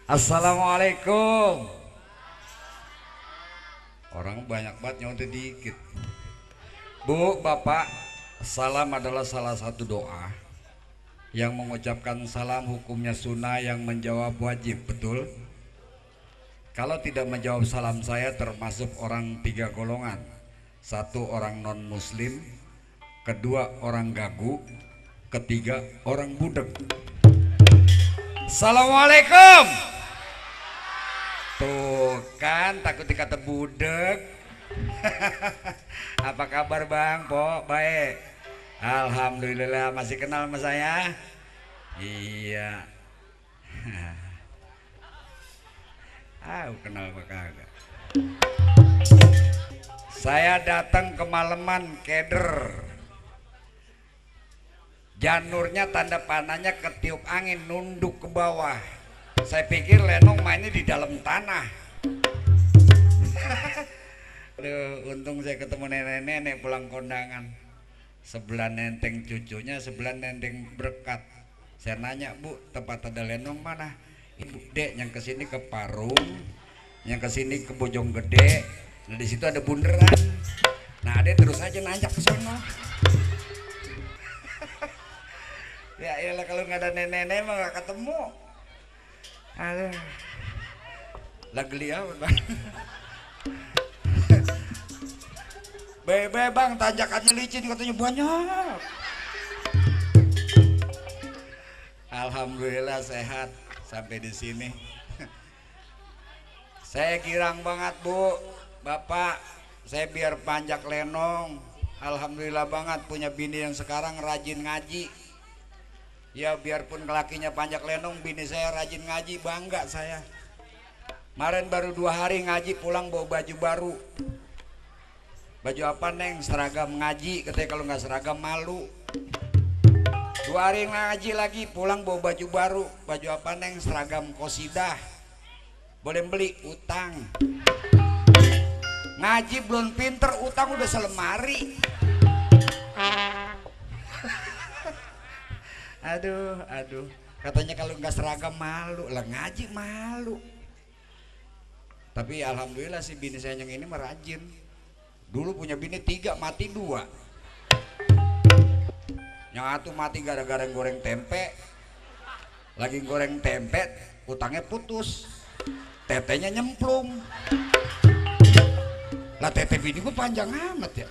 Assalamualaikum. Orang banyak banget nyontek dikit. Bu, Bapak, salam adalah salah satu doa. Yang mengucapkan salam hukumnya sunnah, yang menjawab wajib, betul? Kalau tidak menjawab salam saya termasuk orang tiga golongan. Satu, orang non muslim. Kedua, orang gagu. Ketiga, orang budek. Assalamualaikum. Tuh kan takut dikata budek. Apa kabar Bang? Po, baik. Alhamdulillah, masih kenal sama saya? Iya. Kenal apa kagak? Saya datang kemalaman keder. Janurnya tanda panahnya ketiup angin nunduk ke bawah. Saya pikir Lenong mainnya di dalam tanah. Aduh, untung saya ketemu nenek-nenek pulang kondangan. Sebelah nenteng cucunya, sebelah nenteng berkat. Saya nanya, Bu, tempat ada Lenong mana? Ibu, Dek, yang kesini ke Parung, yang kesini ke Bojonggede. Nah di situ ada bunderan. Nah Adek terus aja nanjak ke sana. Ya iyalah, kalau nggak ada nenek-nenek mah nggak ketemu. Aduh, lah geli amat Bang. Bebe Bang, tanjakannya licin katanya banyak. Alhamdulillah sehat sampai di sini. Saya girang banget Bu, Bapak. Saya biar panjak Lenong. Alhamdulillah banget punya bini yang sekarang rajin ngaji. Ya biarpun lakinya panjak Lenong, bini saya rajin ngaji, bangga saya. Kemarin baru 2 hari ngaji, pulang bawa baju baru. Baju apa Neng? Seragam ngaji, katanya kalau nggak seragam malu. 2 hari ngaji lagi, pulang bawa baju baru. Baju apa Neng? Seragam kosidah. Boleh beli, utang. Ngaji belum pinter, utang udah selemari. Aduh, katanya kalau nggak seragam malu, lah ngaji malu. Tapi alhamdulillah sih bini saya yang ini merajin. Dulu punya bini 3, mati 2. Yang satu mati gara-gara goreng tempe. Lagi goreng tempe, utangnya putus, tetenya nyemplung. Lah tete bini gue panjang amat ya.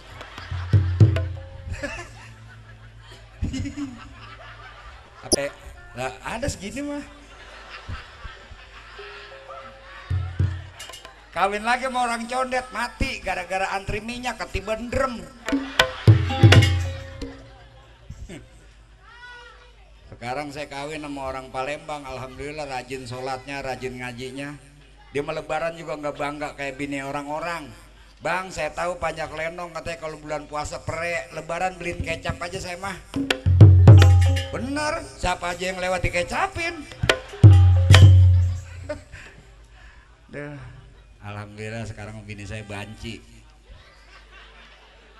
Apa? Nah, ada segini mah. Kawin lagi sama orang condet, mati gara-gara antri minyak ketiban drum. Sekarang saya kawin sama orang Palembang, alhamdulillah rajin sholatnya, rajin ngajinya. Dia melebaran juga nggak bangga kayak bini orang-orang. Bang, saya tahu panjak Lenong katanya kalau bulan puasa pere, lebaran beliin kecap aja saya mah. Bener, siapa aja yang lewat dikecapin. Duh, alhamdulillah sekarang bini saya banci.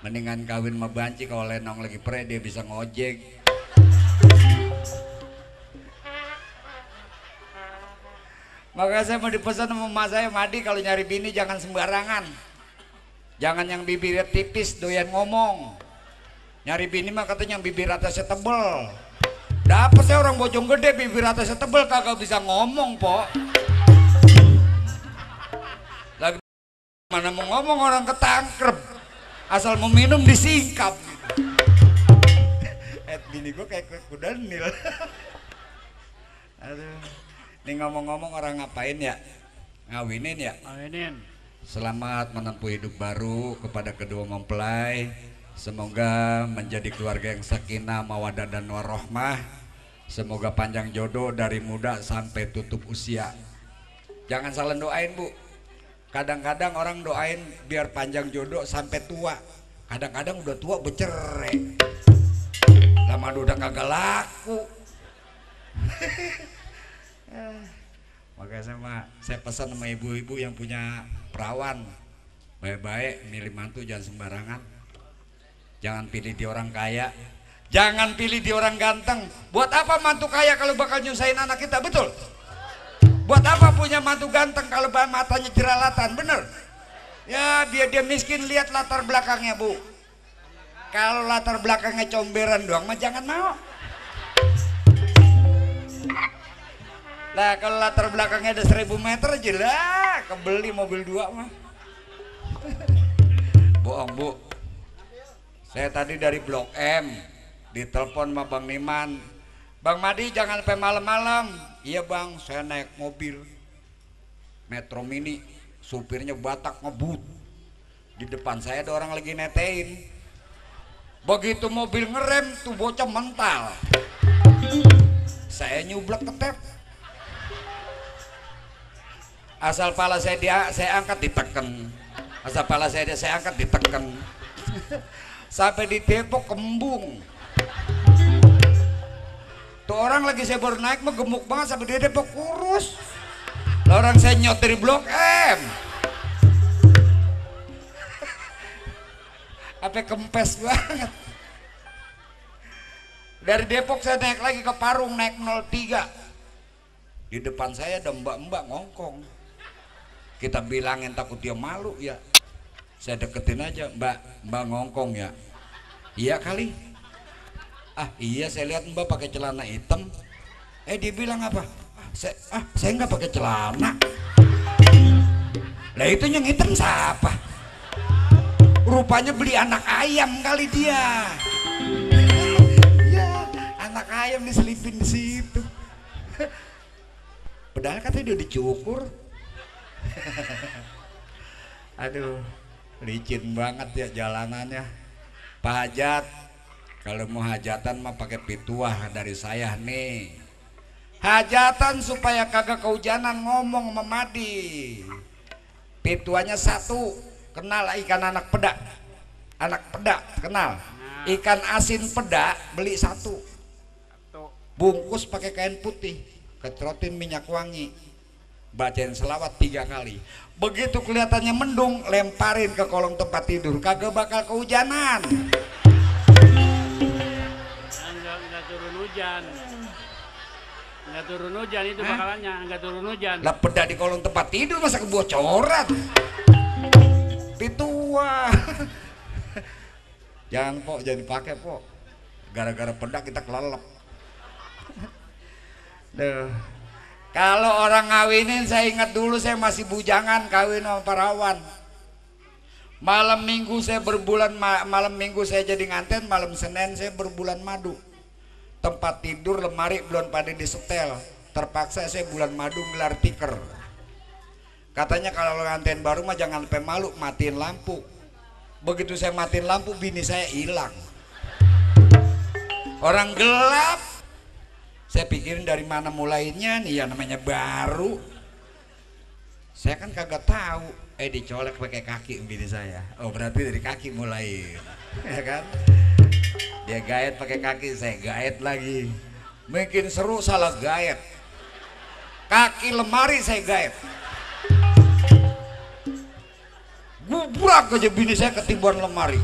Mendingan kawin sama banci, kalau Lenong lagi pre dia bisa ngojek. Makanya saya mau dipesan sama emak saya, Madi kalau nyari bini jangan sembarangan. Jangan yang bibirnya tipis doyan ngomong. Nyari bini mah katanya yang bibir atasnya tebel. Dapet saya orang Bojonggede bibir atasnya tebel kagak bisa ngomong po. Lagi mana mau ngomong orang ketangkrep, asal mau minum disingkap. Bini gue kayak kuda nil. Aduh, ini ngomong-ngomong orang ngapain ya? Ngawinin ya? Ngawinin. Selamat menempuh hidup baru kepada kedua mempelai. Semoga menjadi keluarga yang sakinah, mawaddah dan warahmah. Semoga panjang jodoh dari muda sampai tutup usia. Jangan salah doain Bu. Kadang-kadang orang doain biar panjang jodoh sampai tua. Kadang-kadang udah tua bercerai. Lama udah kagak laku. Makanya saya pesan sama ibu-ibu yang punya perawan, baik-baik milih mantu, jangan sembarangan. Jangan pilih di orang kaya, jangan pilih di orang ganteng. Buat apa mantu kaya kalau bakal nyusahin anak kita, betul? Buat apa punya mantu ganteng kalau matanya jelalatan, bener? Ya dia miskin, lihat latar belakangnya bu. Kalau latar belakangnya comberan doang mah jangan mau. Lah kalau latar belakangnya ada 1000 meter aja lah kebeli mobil 2 mah. Bohong bu. Saya tadi dari Blok M ditelepon sama Bang Niman. Bang Madi jangan sampai malam-malam. Iya bang, saya naik mobil Metro Mini, supirnya Batak ngebut. Di depan saya ada orang lagi netein. Begitu mobil ngerem tuh bocah mental. Saya nyublek ketep. Asal pala saya angkat diteken. Asal pala saya angkat diteken. Sampai di Depok kembung. Tuh orang lagi saya baru naik mah gemuk banget, sampai di Depok kurus. Lah orang saya nyot dari Blok M. Apa kempes banget. Dari Depok saya naik lagi ke Parung, naik 03. Di depan saya ada mbak-mbak ngongkong. Kita bilangin takut dia malu ya. Saya deketin aja, mbak ngongkong ya. Iya kali. Ah iya saya lihat mbak pakai celana hitam. Dia bilang apa? Saya nggak pakai celana. Lah itu yang hitam siapa? Rupanya beli anak ayam kali dia. Ya anak ayam diselipin di situ. Padahal katanya udah dicukur. Aduh, licin banget ya jalanannya. Pak Hajat, kalau mau hajatan mah pakai pituah dari saya nih. Hajatan supaya kagak kehujanan ngomong sama Madi. Pituahnya 1, kenal ikan anak peda. Anak peda, kenal. Ikan asin peda beli 1. Bungkus pakai kain putih, ketrotin minyak wangi. Bacain selawat 3 kali. Begitu kelihatannya mendung, lemparin ke kolong tempat tidur, kagak bakal kehujanan. Enggak turun hujan. Enggak turun hujan itu bakalannya, enggak turun hujan. Lah peda di kolong tempat tidur masa kebocoran. Pituah. Jangan po, jangan dipakai po. Gara-gara peda kita kelelep. Duh. Kalau orang ngawinin, saya ingat dulu saya masih bujangan kawin sama Parawan. Malam minggu saya malam minggu saya jadi nganten, malam Senin saya berbulan madu. Tempat tidur lemari belum pada disetel. Terpaksa saya bulan madu gelar tiker. Katanya kalau nganten baru mah jangan sampai malu, matiin lampu. Begitu saya matiin lampu, bini saya hilang. Orang gelap. Saya pikirin dari mana mulainya nih, ya namanya baru. Saya kan kagak tahu. Dicolek pakai kaki bini saya. Oh berarti dari kaki mulai, ya kan? Dia gaet pakai kaki, saya gaet lagi. Mungkin seru salah gaet. Kaki lemari saya gaet. Gubrak aja bini saya ketibuan lemari.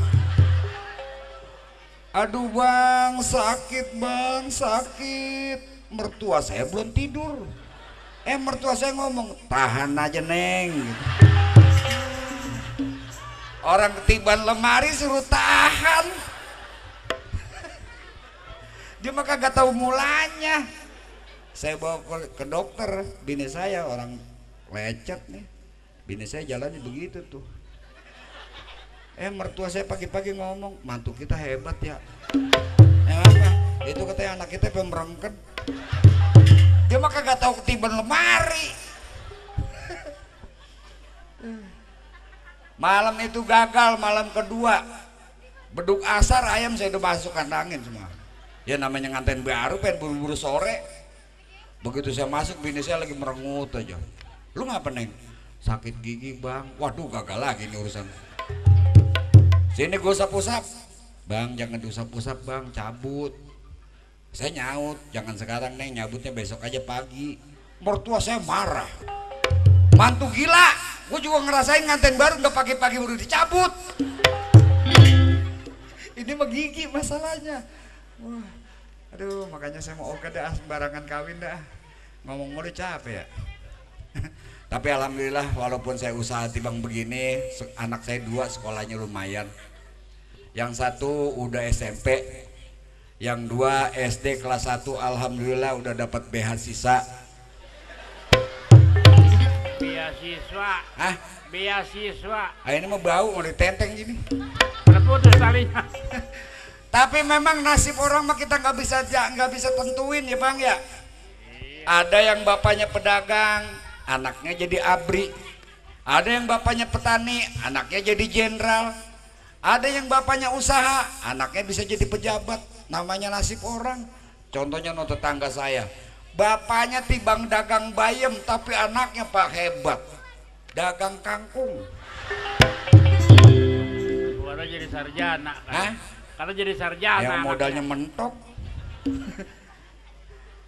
Aduh bang, sakit bang, sakit. Mertua saya belum tidur. Mertua saya ngomong, tahan aja neng. Orang ketiban lemari suruh tahan. Dia mah kagak tahu mulanya. Saya bawa ke dokter, bini saya orang lecet nih. Bini saya jalannya begitu tuh. Mertua saya pagi-pagi ngomong, mantu kita hebat ya. Apa? Itu katanya anak kita pemerengket. Dia mah kagak tahu ketiban lemari. Malam itu gagal, malam kedua. Beduk asar ayam saya udah masuk kandangin semua. Ya namanya nganten baru, pengen buru-buru sore. Begitu saya masuk, bini saya lagi merengut aja. Lu ngapa neng? Sakit gigi bang. Waduh gagal lagi nih urusan. Sini gue usap-usap. Bang jangan diusap-usap bang, cabut. Saya nyaut, jangan sekarang neng, nyabutnya besok aja pagi. Mertua saya marah. Mantu gila, gue juga ngerasain nganten baru nggak pagi-pagi udah dicabut. Ini mah gigi masalahnya. Wah, aduh makanya saya mau oke dah sembarangan kawin dah. Ngomong mulu capek ya. Tapi alhamdulillah walaupun saya usaha tibang begini, anak saya 2 sekolahnya lumayan. Yang 1 udah SMP, yang 2 SD kelas 1 alhamdulillah udah dapat beasiswa. Beasiswa. Hah? Beasiswa. Ini mau bau mau ditenteng gini. Terputus talinya. Tapi memang nasib orang mah kita nggak bisa tentuin ya Bang ya. Ada yang bapaknya pedagang, anaknya jadi abri. Ada yang bapaknya petani, anaknya jadi jenderal. Ada yang bapaknya usaha, anaknya bisa jadi pejabat. Namanya nasib orang. Contohnya no tetangga saya, bapaknya tibang dagang bayam, tapi anaknya Pak hebat, dagang kangkung. Karena jadi sarjana kan? Hah? Karena jadi sarjana. Yang modalnya anaknya. mentok.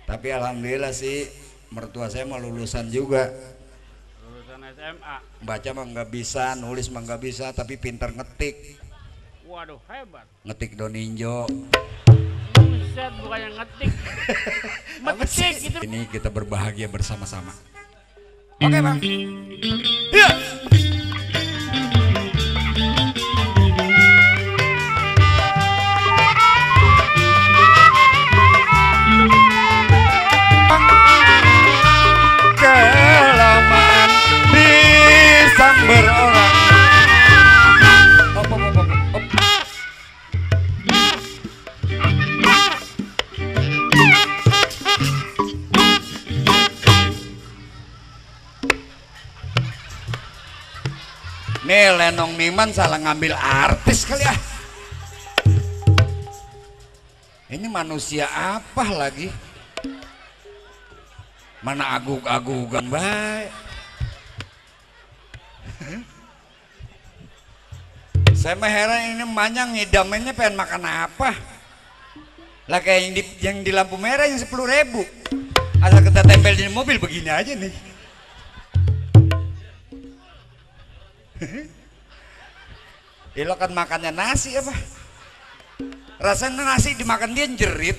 Tapi alhamdulillah sih mertua saya mau lulusan juga. Lulusan SMA. Baca mah nggak bisa, nulis mah nggak bisa, tapi pintar ngetik. Waduh, hebat. Ngetik Doninjo. Buset, bukannya ngetik. Metik gitu. Ini kita berbahagia bersama-sama. Oke Bang. Ya. Kelamaan disamber orang. Op, op, op, op, op. Nih Lenong Niman salah ngambil artis kali ya. Ini manusia apa lagi? Mana agug-agugan baik. Saya mah heran ini emaknya ngidamannya pengen makan apa? Lah kayak yang di lampu merah yang 10.000. Asal kita tempel di mobil begini aja nih. Lo kan makannya nasi apa? Rasanya nasi dimakan dia jerit.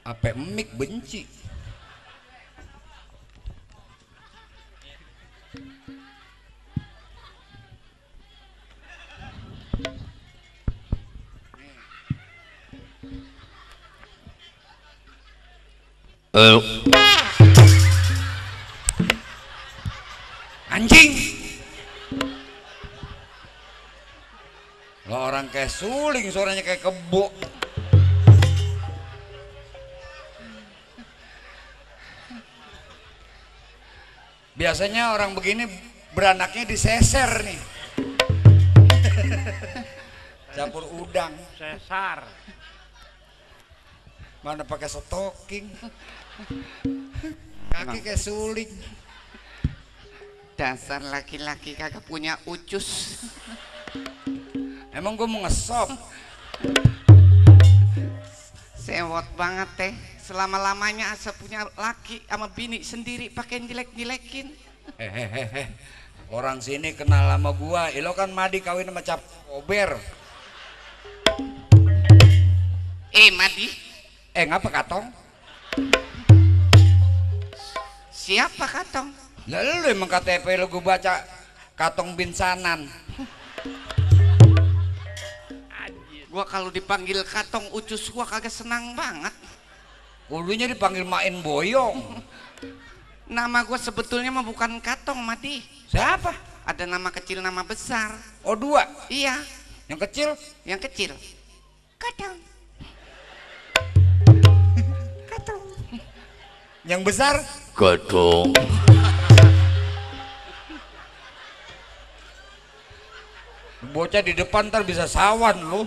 Apa mik benci? Anjing. Lo orang kayak suling, suaranya kayak kebo. Biasanya orang begini beranaknya diseser nih. Campur udang. Sesar. Mana pakai stocking. Kaki kayak suling. Dasar laki-laki kagak punya ucus. Emang gue mau ngesop. Sewot banget teh. Selama-lamanya asa punya laki sama bini sendiri pakai jelek-jelekin. Orang sini kenal sama gua. Lo kan Madi kawin sama Cap Kober. Madi. Ngapa Katong? Siapa Katong? Lalu emang KTP lo gue baca Katong bin Sanan. Gua kalau dipanggil Katong ucus gua kagak senang banget. Kudunya dipanggil Main Boyong. Nama gua sebetulnya mah bukan Katong, Madi. Siapa? Ada nama kecil, nama besar. Oh 2. Iya. Yang kecil? Yang kecil. Katong. Katong. Yang besar? Katong. Bocah di depan ntar bisa sawan lu.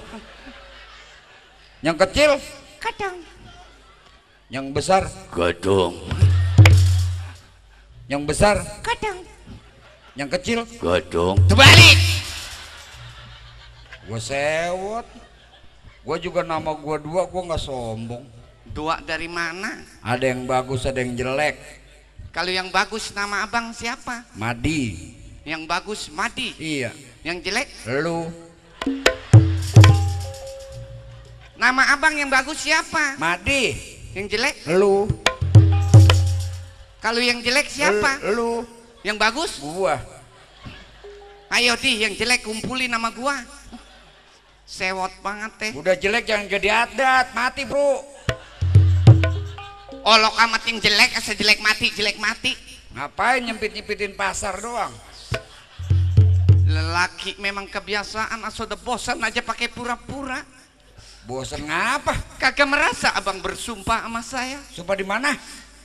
Yang kecil? Katong. Yang besar? Katong. Yang besar? Katong. Yang kecil? Katong. Terbalik. Gue sewot. Gue juga nama gue 2, gue nggak sombong. 2 dari mana? Ada yang bagus, ada yang jelek. Kalau yang bagus nama abang siapa? Madi. Yang bagus Madi. Iya. Yang jelek? Lu. Nama abang yang bagus siapa? Madi. Yang jelek? Lu. Kalau yang jelek siapa? Lu. Yang bagus? Gua. Ayo Di, yang jelek kumpulin nama gua. Sewot banget teh. Udah jelek jangan jadi adat, mati bro. Olok amat yang jelek, asal jelek mati. Ngapain nyempit-nyempitin pasar doang? Lelaki memang kebiasaan, asal udah bosan aja pakai pura-pura. Bosen ngapa? Kagak merasa abang bersumpah sama saya. Sumpah di mana?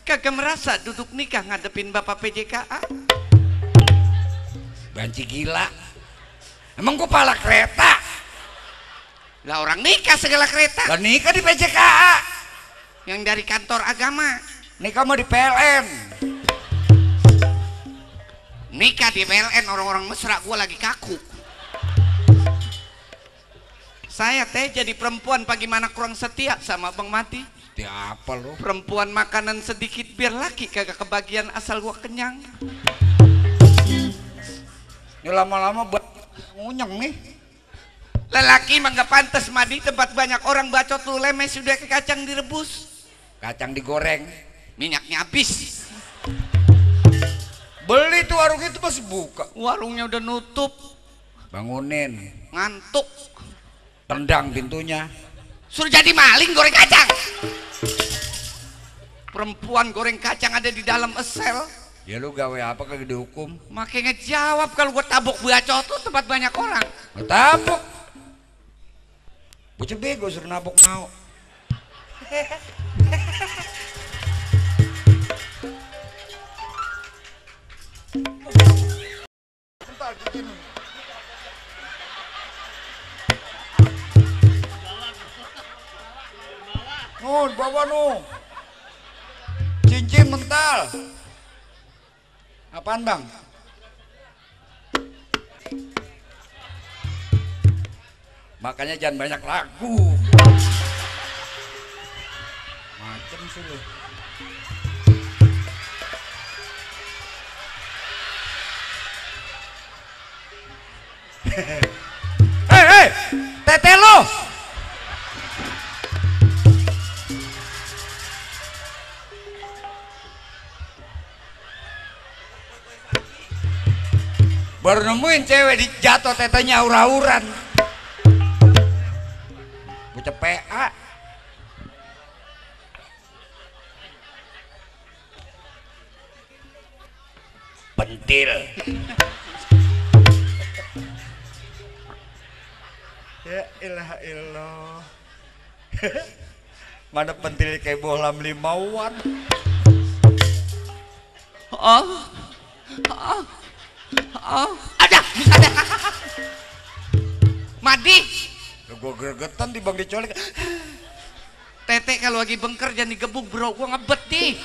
Kagak merasa duduk nikah ngadepin bapak PJKA. Banci gila. Emang gua pala kereta? Lah orang nikah segala kereta. Lah nikah di PJKA. Yang dari kantor agama. Nikah mau di PLN. Nikah di PLN orang-orang mesra, gua lagi kaku. Saya teh jadi perempuan bagaimana kurang setia sama Bang Mati. Di apa lu? Perempuan makanan sedikit biar laki kagak kebagian asal gua kenyang. Ini lama-lama ngunyeng nih. Lelaki mah gak pantas Madi, tempat banyak orang bacot lu lemes sudah ke kacang direbus. Kacang digoreng. Minyaknya habis. Beli tuh warung itu masih buka. Warungnya udah nutup. Bangunin. Ngantuk. Tendang pintunya. Suruh jadi maling goreng kacang. Perempuan goreng kacang ada di dalam esel. Ya lu gawe apa kagak dihukum? Makanya jawab kalau gua tabok bacot tuh tempat banyak orang. Ngetabok. Bocah bego suruh nabok mau. Nun, bawa nu. Cincin mental. Apaan bang? Makanya jangan banyak lagu. Macem sih lu. Hei, tete lo. Baru nemuin cewek dijatuh tetenya aur-auran. Bocah PA. Pentil. Ya ilah ilah. Mana pentil kayak bohlam 5 watt. Ada. Madi. Gue gregetan di bang dicolek. Tete kalau lagi bengker jangan digebuk bro, gua ngebet nih.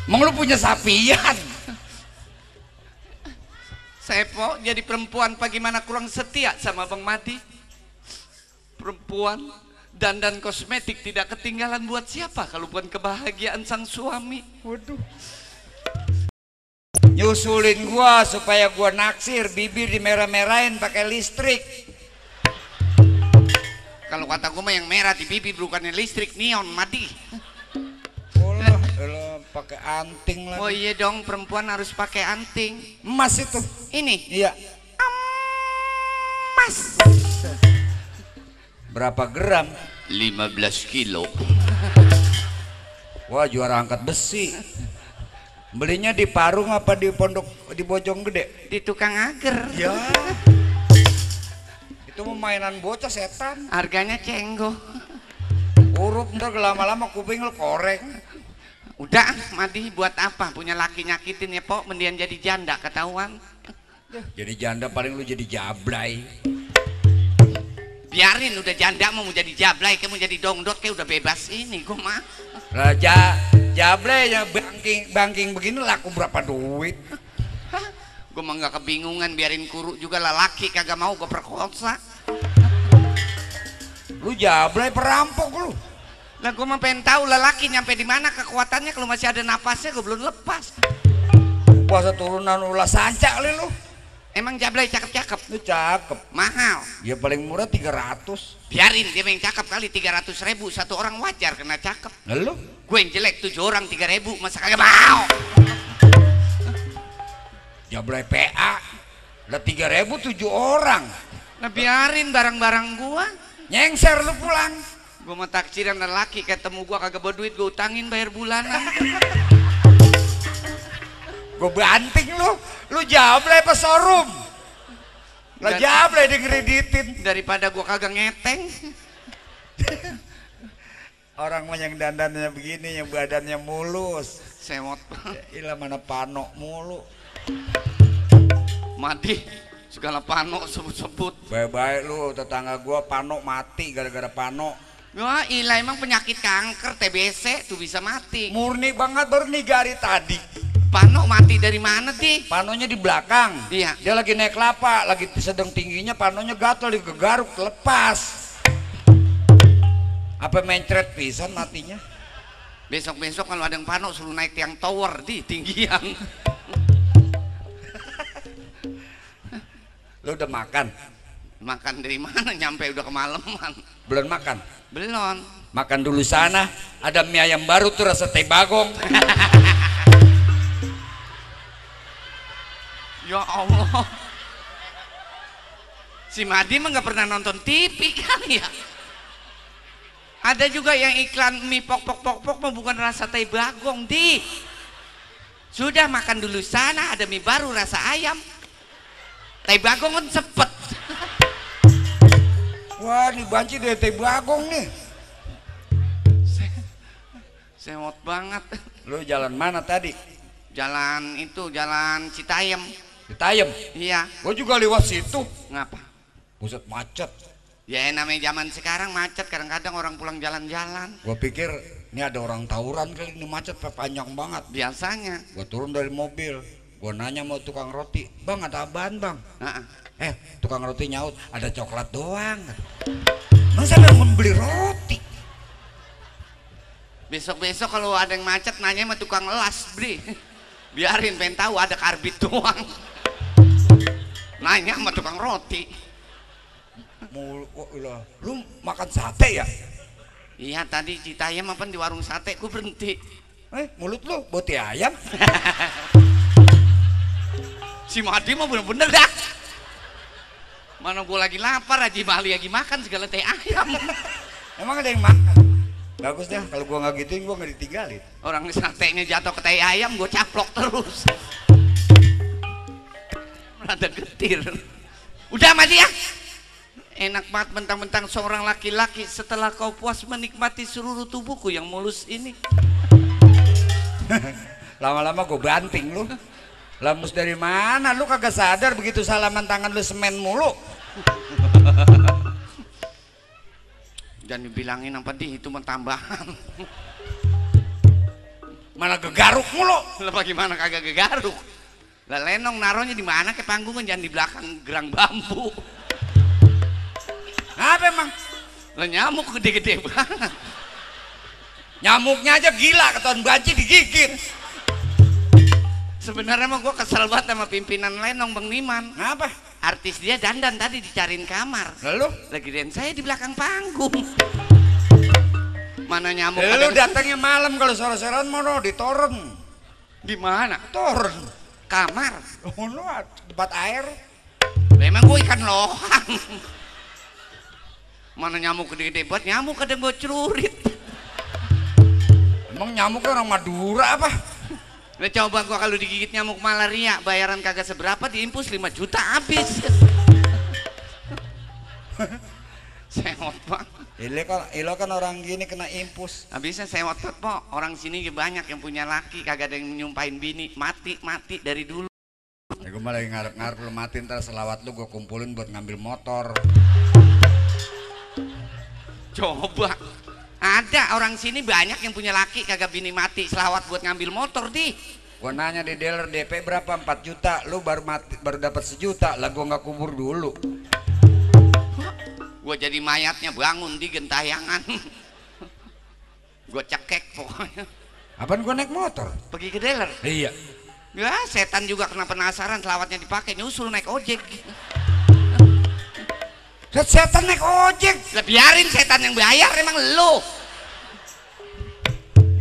Emang lu punya sapian? Sepo jadi perempuan bagaimana kurang setia sama Bang Madi. Perempuan dandan kosmetik tidak ketinggalan buat siapa kalau bukan kebahagiaan sang suami. Waduh. Nyusulin gua supaya gua naksir, bibir dimerah-merahin pakai listrik. Kalau kata gua mah yang merah di bibir bukannya listrik, neon Madi. Elah pakai anting lagi. Oh iya dong, perempuan harus pakai anting. Emas itu. Ini. Iya. Emas. Berapa gram? 15 kilo. Wah, juara angkat besi. Belinya di Parung apa di Pondok di Bojonggede? Di tukang ager. Ya. Itu mainan bocah setan. Harganya cenggo. Urup ntar lama-lama kuping lu koreng. Udah Madi buat apa punya laki nyakitin ya pok, mendingan jadi janda ketahuan. Jadi janda paling lu jadi jablay. Biarin udah janda mau jadi jablay, kayak mau jadi dongdot kayak udah bebas ini gua mah. Raja jablay yang banking begini laku berapa duit? Gua mah nggak kebingungan, biarin kuruk juga lelaki kagak mau gua perkosa. Lu jablay perampok lu. Lah gua mah pengen tahu lelaki nyampe di mana kekuatannya, kalau masih ada napasnya gua belum lepas. Puasa turunan ulah sanca kali lu. Emang Jablay cakep-cakep? Lu cakep. Mahal. Ya paling murah 300. Biarin dia yang cakep kali 300.000 satu orang wajar kena cakep. Lalu? Gue yang jelek 7 orang 3.000 masa kagak mau? Jablay PA. Lah 3.000 7 orang. Nah biarin barang-barang gua. Nyengser lu pulang. Gua mau taksiran lelaki ketemu gua kagak bawa duit, gua utangin bayar bulanan. Gue banting lu. Lu Jablay apa showroom? Lah Jablay di ngereditin. Daripada gua kagak ngeteng. Orang mah yang dandannya begini, yang badannya mulus. Sewot. Ilah mana panok mulu. Mati segala panok sebut-sebut. Baik-baik lu, tetangga gua panok mati gara-gara panok. Wah ilah emang penyakit kanker TBC tuh bisa mati. Murni banget baru nih gari tadi. Panok mati dari mana di? Panonya di belakang. Iya. Dia lagi naik kelapa, lagi sedang tingginya panonya gatel digegaruk lepas. Apa mencret pisan matinya? Besok-besok kalau ada yang panok suruh naik tiang tower di tinggian. Lu udah makan? Makan dari mana nyampe udah kemalaman? Belum makan? Belum. Makan dulu sana, ada mie ayam baru tuh rasa teh bagong. Ya Allah. Si Madi mah nggak pernah nonton TV kan ya? Ada juga yang iklan mie pok mah bukan rasa teh bagong di. Sudah makan dulu sana, ada mie baru rasa ayam. Teh bagong kan cepet. Wah, dibanci dari teh bagong nih. Sewot banget. Lu jalan mana tadi? Jalan itu, jalan Citayam. Citayam? Iya. Gua juga lewat situ. Ngapa? Buset macet. Ya namanya zaman sekarang macet, kadang-kadang orang pulang jalan-jalan. Gua pikir ini ada orang tawuran kali, ini macet panjang banget. Biasanya. Gua turun dari mobil, gua nanya mau tukang roti, bang ada apaan bang? Tukang roti nyaut, ada coklat doang. Masa mau beli roti? Besok-besok kalau ada yang macet nanya sama tukang las, beli. Biarin pengen tahu ada karbit doang. Nanya sama tukang roti. Lu makan sate ya? Iya tadi Citayam apa di warung sate gue berhenti. Mulut lu boti ayam. Si Madi mah bener-bener dah. Mana gue lagi lapar, Haji Mali lagi makan segala teh ayam. Emang ada yang makan? Bagus deh, kalau gua nggak gituin gua nggak ditinggalin. Orang satenya jatuh ke teh ayam, gue caplok terus. Rada getir. Udah Madi ya. Enak banget mentang-mentang seorang laki-laki setelah kau puas menikmati seluruh tubuhku yang mulus ini. Lama-lama gue banting lu. Lamus dari mana? Lu kagak sadar begitu salaman tangan lu semen mulu. Jangan dibilangin apa di itu tambahan. Mana gegaruk mulu. Lah bagaimana kagak gegaruk? Lah Lenong naruhnya di mana ke panggungan, jangan di belakang gerang bambu. Apa emang? Lah nyamuk gede-gede banget. Nyamuknya aja gila, ketahuan banci digigit. Sebenarnya mah gue kesel banget sama pimpinan Lenong Bang Niman. Ngapa? Artis dia dandan tadi dicariin kamar. Lalu? Lagi dan saya di belakang panggung. Mana nyamuk? Lu datangnya malam kalau sore-sorean mau di toren. Di mana? Toren. Kamar. Oh, lu tempat air. Memang gue ikan lohang. Mana nyamuk gede-gede buat nyamuk kadang gue celurit. Emang nyamuk orang Madura apa? Nah, coba gua kalau digigit nyamuk malaria bayaran kagak seberapa, diimpus 5 juta habis. Sewot pak. Ilo kan orang gini kena impus. Habisnya sewot pak. Orang sini banyak yang punya laki kagak ada yang nyumpahin bini, mati dari dulu. Ya, gue malah ngarep-ngarep lu mati, ntar selawat lu gue kumpulin buat ngambil motor. Coba. Ada orang sini banyak yang punya laki kagak bini mati, selawat buat ngambil motor di. Gua nanya di dealer DP berapa, 4 juta, lu baru dapat 1 juta, lah gua nggak kubur dulu. Gua jadi mayatnya bangun di gentayangan. Gua cekek pokoknya. Apaan gua naik motor? Pergi ke dealer. Iya. Ya, setan juga kena penasaran, selawatnya dipakai, nyusul naik ojek. Setan naik ojek. Lah biarin setan yang bayar, emang lu.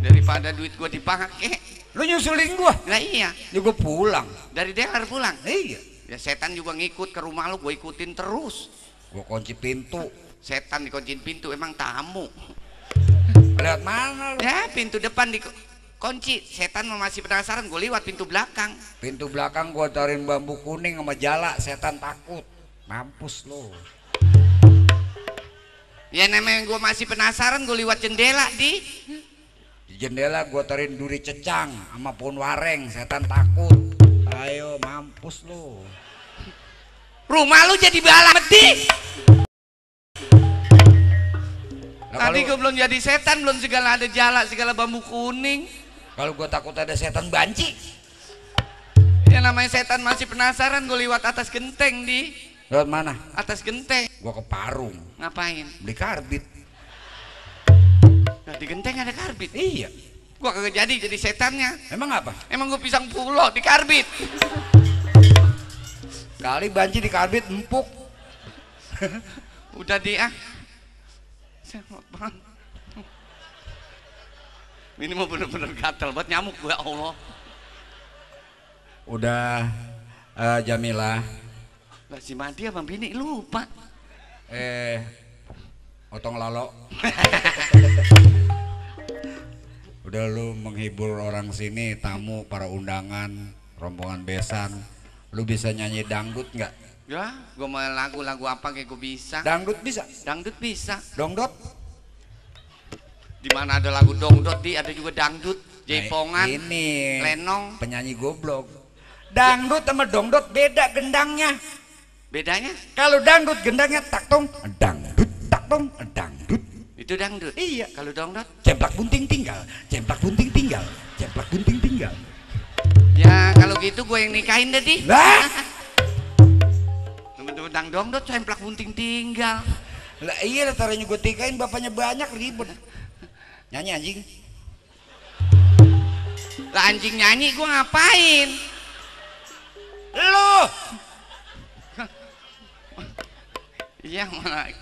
Daripada duit gua dipakai. Lu nyusulin gua. Lah iya, Juga pulang. dari Delar pulang. Iya. Ya setan juga ngikut ke rumah lu, gua ikutin terus. Gua kunci pintu. Setan dikunciin pintu, emang tamu. Lihat mana lu? Ya, pintu depan dikunci. Setan masih penasaran, gue lewat pintu belakang. Pintu belakang gua taruhin bambu kuning sama jala, setan takut. Mampus lu. Ya namanya gue masih penasaran, gue lewat jendela di jendela gua taruhin duri cecang sama pohon wareng, setan takut. Ayo mampus lu. rumah lu jadi bala meti. Tadi gue belum jadi setan, belum segala ada jala, segala bambu kuning. Kalau gua takut ada setan banci. Ya namanya setan masih penasaran, gue lewat atas genteng di Lewat mana? atas genteng. Gua ke Parung Ngapain? beli karbit. Nah, di genteng ada karbit. Iya. Gua kagak jadi setannya. Emang apa? Emang gue pisang pulau di karbit. Kali banci di karbit empuk. Udah di ini mau bener-bener gatel buat nyamuk gue, Allah. Udah Jamila. Lah si Madi sama bini lupa. Otong lalo. Udah lu menghibur orang sini, tamu, para undangan, rombongan besan. Lu bisa nyanyi dangdut nggak? Ya, gue mau lagu-lagu apa kayak gue bisa. Dangdut bisa? Dangdut bisa. Dongdot? Di mana ada lagu dongdot di, ada juga dangdut, jaipongan, ini lenong. penyanyi goblok. Dangdut sama dongdot beda gendangnya. Bedanya? Kalau dangdut gendangnya taktong, dangdut, taktong, dangdut. Itu dangdut. Iya. Kalau dongdot? Cemplak bunting tinggal, cemplak bunting tinggal, cemplak bunting tinggal. Ya kalau gitu gue yang nikahin deh di. Lah, Temen-temen dangdot cemplak bunting tinggal. lah iya lah taranya gue tikain bapaknya banyak ribet. Nyanyi anjing. Lah anjing nyanyi gue ngapain? Lu Iya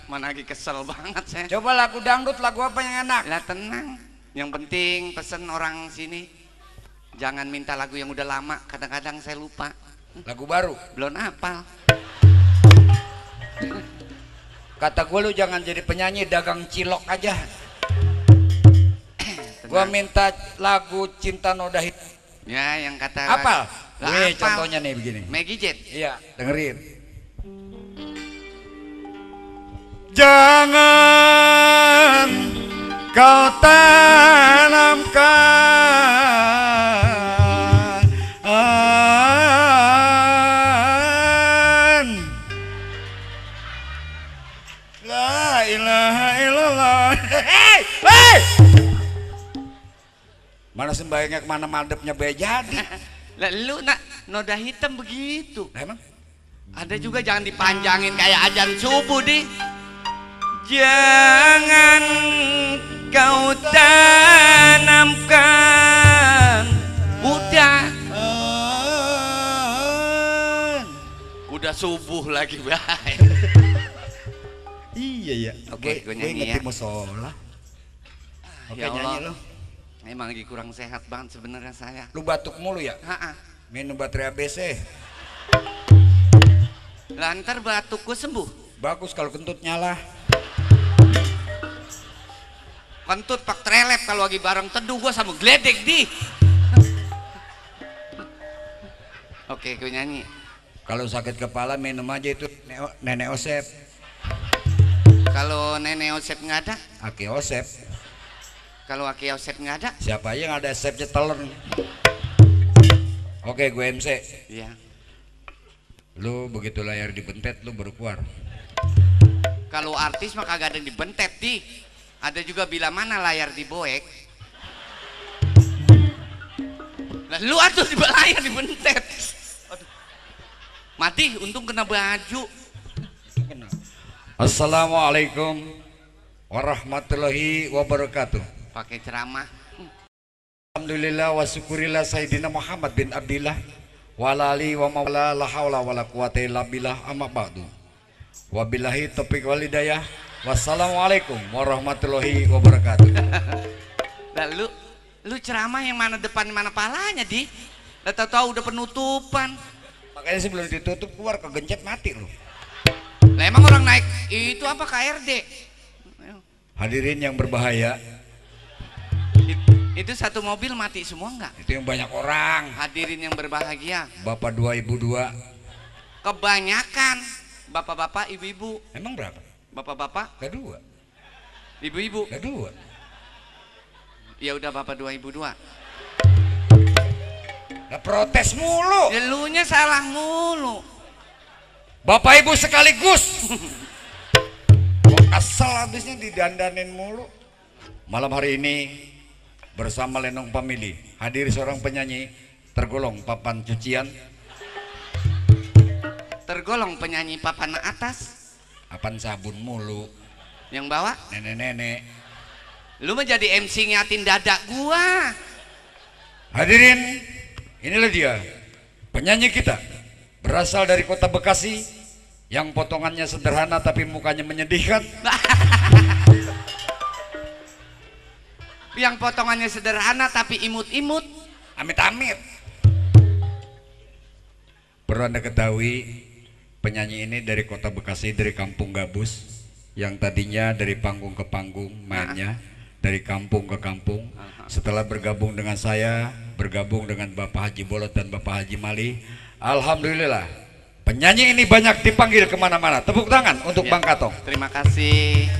mana lagi kesel banget saya. coba lagu dangdut, lagu apa yang enak? Lah tenang. Yang penting pesen orang sini jangan minta lagu yang udah lama. Kadang-kadang saya lupa. Lagu baru. Belum hafal. Kata gue lu jangan jadi penyanyi, dagang cilok aja. Gua minta lagu Cinta Noda Hit. Ya yang kata Apal? Lah, Nih apal. contohnya nih begini. Maggie Jet. Iya, dengerin. Jangan kau tanamkan la ilaha illallah. Hei, hei! Mana sembayangnya kemana madepnya be jadi. Lah lu nak noda hitam begitu. Lah emang? Ada juga jangan dipanjangin kayak ajan subuh di. Jangan kau tanamkan. Udah subuh lagi baik. Iya ya. Oke, gue gue nyanyi inget ya. di musola. Oke, Ya Allah. nyanyi lo. Emang lagi kurang sehat banget sebenarnya saya. Lu batuk mulu ya? Ha-ha. Minum baterai ABC. Lantar batuk gue sembuh. Bagus kalau kentut nyala. Kentut pak trelep kalau lagi bareng teduh gue sama geledek di. Oke, gue nyanyi. Kalau sakit kepala minum aja itu nenek Osep. Kalau nenek Osep nggak ada, Aki Osep. kalau Aki Osep nggak ada, Siapa aja yang ada Osepnya telan. Oke, gue MC. iya. Lu begitu layar dibentet lu baru keluar. Kalau artis mah kagak ada yang dibentet di. Ada juga bila mana layar diboek. Lah lu atuh di layar dibentet. Aduh. Mati, untung kena baju. Assalamualaikum warahmatullahi wabarakatuh. Pakai ceramah. Alhamdulillah wa syukurillah Sayyidina Muhammad bin Abdillah wa ala alihi wa mawala la haula wa la quwata illa billah amma ba'du. Wabillahi taufiq wal hidayah. Wassalamualaikum warahmatullahi wabarakatuh. Lalu lu ceramah yang mana depan mana palanya di? Lah tahu-tahu udah penutupan. Makanya sebelum ditutup keluar kegencet mati lu. Lah emang orang naik itu apa KRD? Hadirin yang berbahaya, Itu satu mobil mati semua enggak? itu yang banyak orang. Hadirin yang berbahagia, Bapak 2 Ibu 2. kebanyakan bapak-bapak, ibu-ibu. Emang berapa? Bapak-bapak, Kedua. ibu-ibu. Kedua. Ya udah bapak 2 ibu 2. Lah protes mulu. Ya lunya salah mulu. Bapak Ibu sekaligus. Kok asal habisnya didandanin mulu. Malam hari ini bersama Lenong Family hadir seorang penyanyi tergolong papan cucian, Tergolong penyanyi papan atas. papan sabun mulu, Yang bawa, nenek-nenek. lu menjadi MC ngiatin dada gua. Hadirin, inilah dia penyanyi kita, berasal dari kota Bekasi, yang potongannya sederhana tapi mukanya menyedihkan. Yang potongannya sederhana tapi imut-imut. Amit-amit. Perlu Anda ketahui, penyanyi ini dari kota Bekasi, dari kampung Gabus, yang tadinya dari panggung ke panggung mainnya, dari kampung ke kampung. Setelah bergabung dengan saya, bergabung dengan Bapak Haji Bolot dan Bapak Haji Mali, alhamdulillah penyanyi ini banyak dipanggil kemana-mana. Tepuk tangan untuk Ya, Bang Katong. Terima kasih.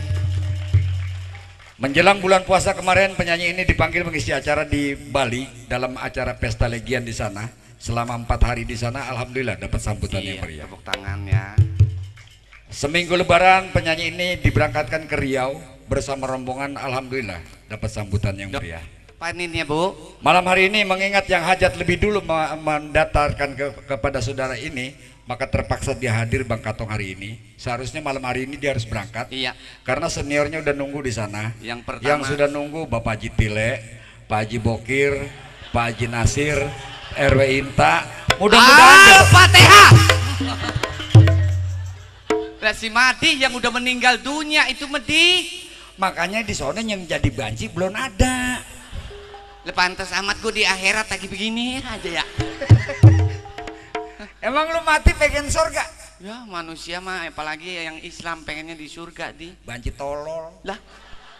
Menjelang bulan puasa kemarin, penyanyi ini dipanggil mengisi acara di Bali dalam acara pesta legian di sana. Selama 4 hari di sana, alhamdulillah dapat sambutan yang meriah. Tepuk tangan ya. Seminggu Lebaran, penyanyi ini diberangkatkan ke Riau bersama rombongan, alhamdulillah dapat sambutan yang meriah. Paninnya Bu. Malam hari ini mengingat yang hajat lebih dulu mendatarkan kepada saudara ini, maka terpaksa dia hadir Bang Katong hari ini. Seharusnya malam hari ini dia harus berangkat. Iya. Karena seniornya udah nunggu di sana. Yang pertama. Yang sudah nunggu Bapak Haji Tile, Pak Haji Bokir, Pak Haji Nasir, RW Inta. Mudah-mudahan Al-Fatihah. Lah si Madi yang udah meninggal dunia itu Medi. makanya di sana yang jadi banci belum ada. Pantas amat gue di akhirat lagi begini aja ya. Emang lu mati pengen surga? Ya manusia mah apalagi yang Islam pengennya di surga di. Banci tolol. Lah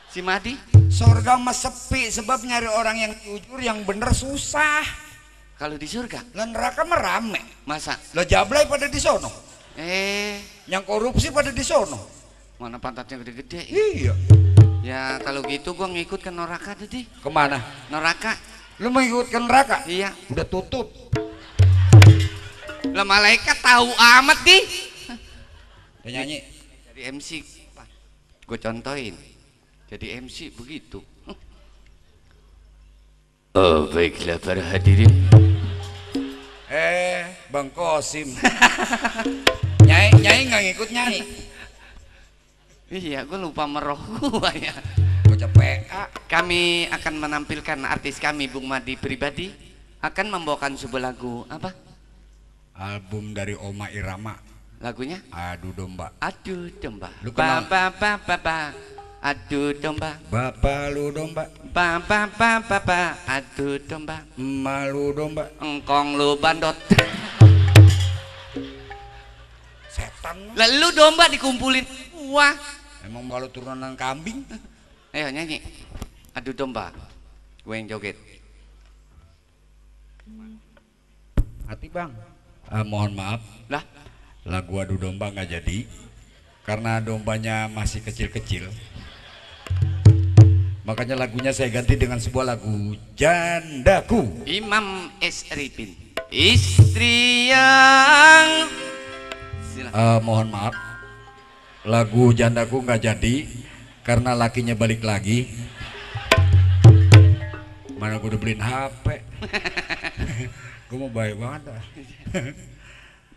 si Madi Surga mah sepi, sebab nyari orang yang jujur yang bener susah. kalau di surga Lah neraka mah rame. masa? Lah jablay pada di sono. Yang korupsi pada di sono. mana pantatnya gede-gede. Iya. Ya kalau gitu gua ngikut ke neraka tadi. Kemana? Neraka. Lu mau ikut ke neraka? Iya. Udah tutup. Lah malaikat tahu amat di. Penyanyi. Jadi MC. Gue contohin. Jadi MC begitu. Oh baiklah para hadirin. Bang Kosim. Nyai nggak ngikut nyai. Iya, gue lupa meroh gua ya. Bocah PA. Kami akan menampilkan artis kami Bung Madi pribadi akan membawakan sebuah lagu apa? Album dari Oma Irama. Lagunya? Adu domba. Aduh domba. Lu kenal? Ba. Aduh domba. Bapak lu domba. Ba. Aduh domba. Malu domba. Engkong lu bandot. Setan. Lalu domba dikumpulin. Wah. Emang kalau turunan kambing. Ayo nyanyi. Aduh domba. Gue yang joget. Hati bang. Mohon maaf. Lah. Lagu adu domba nggak jadi. Karena dombanya masih kecil-kecil. Makanya lagunya saya ganti dengan sebuah lagu Jandaku. Imam S. Ripin. Istri yang. Mohon maaf. Lagu Jandaku nggak jadi karena lakinya balik lagi. Mana gue udah beliin HP. Gue mau baik banget.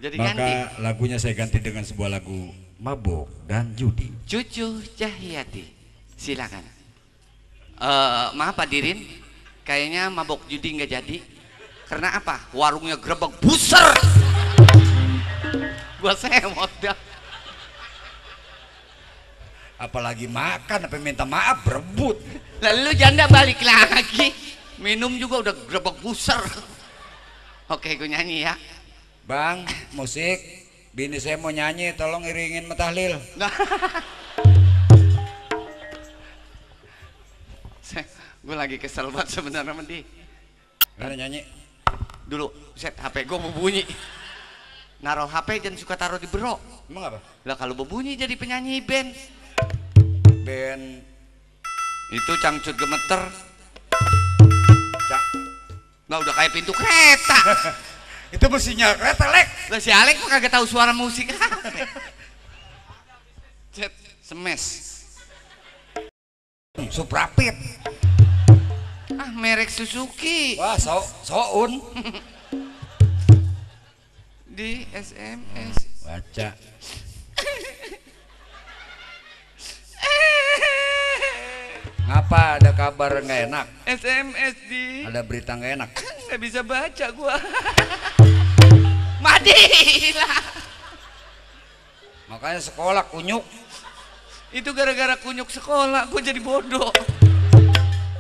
Jadi Maka ganti. lagunya saya ganti dengan sebuah lagu Mabok dan Judi. Cucu Cahyati. Silakan. Maaf hadirin. Kayaknya mabok judi nggak jadi. Karena apa? Warungnya gerebek buser. Gua semot dah. Apalagi makan, apa minta maaf berebut. Lalu janda balik lagi. Minum juga udah gerebek buser. Oke, gue nyanyi ya. Bang, musik. Bini saya mau nyanyi, tolong iringin matahlil. Gue lagi kesel banget sebenarnya sama dia. Mana nyanyi? Dulu, set HP gue mau bunyi. Naruh HP jangan suka taruh di bro. Emang apa? Lah kalau berbunyi jadi penyanyi band. Band Itu cangcut gemeter. Cak. Nah udah kayak pintu kereta. Itu mesinnya kereta, Lek. Lah si Alek mah kagak tahu suara musik. Cet, semes. Suprapit. Ah, merek Suzuki. Wah, soun. Di SMS. Baca. Ngapa ada kabar nggak enak? SMS di. Ada berita nggak enak? Nggak bisa baca gua. Madilah. Makanya sekolah kunyuk. Itu gara-gara kunyuk sekolah gua jadi bodoh.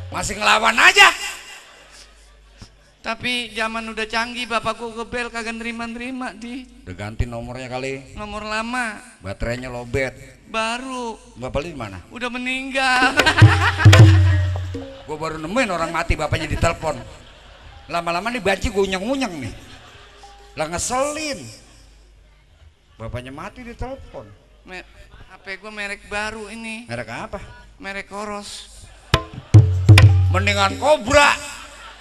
Masih ngelawan aja. Tapi zaman udah canggih, bapak gua gebel kagak nerima-nerima di. Udah ganti nomornya kali. Nomor lama. Baterainya lobet. Baru. Bapak lu di mana? Udah meninggal. Gue baru nemuin orang mati bapaknya ditelepon. Lama-lama nih banci gue unyeng-unyeng nih. Lah ngeselin. Bapaknya mati ditelepon. HP gua merek baru ini. Merek apa? Merek Koros. Mendingan Kobra.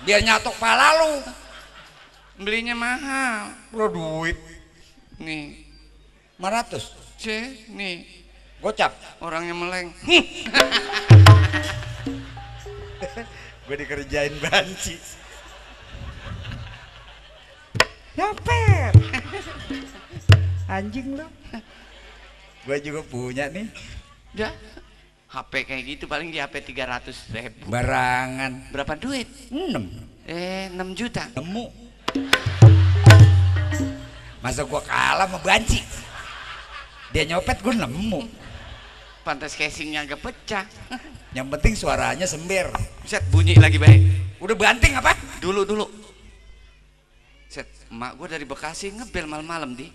Biar nyatok pala lu. Belinya mahal. Bro duit Nih. 500. C, nih. Gocap. Orangnya meleng. Gue dikerjain banci. Nyopet. Anjing lu. Gue juga punya nih. Ya. HP kayak gitu paling di HP 300.000. Barangan. Berapa duit? 6. 6 juta. Nemu. Masa gua kalah sama banci. Dia nyopet gue nemu. Pantas casingnya agak pecah. Yang penting suaranya sember. Set bunyi lagi baik. Udah banting apa? Dulu. Set, emak gua dari Bekasi ngebel malam-malam di.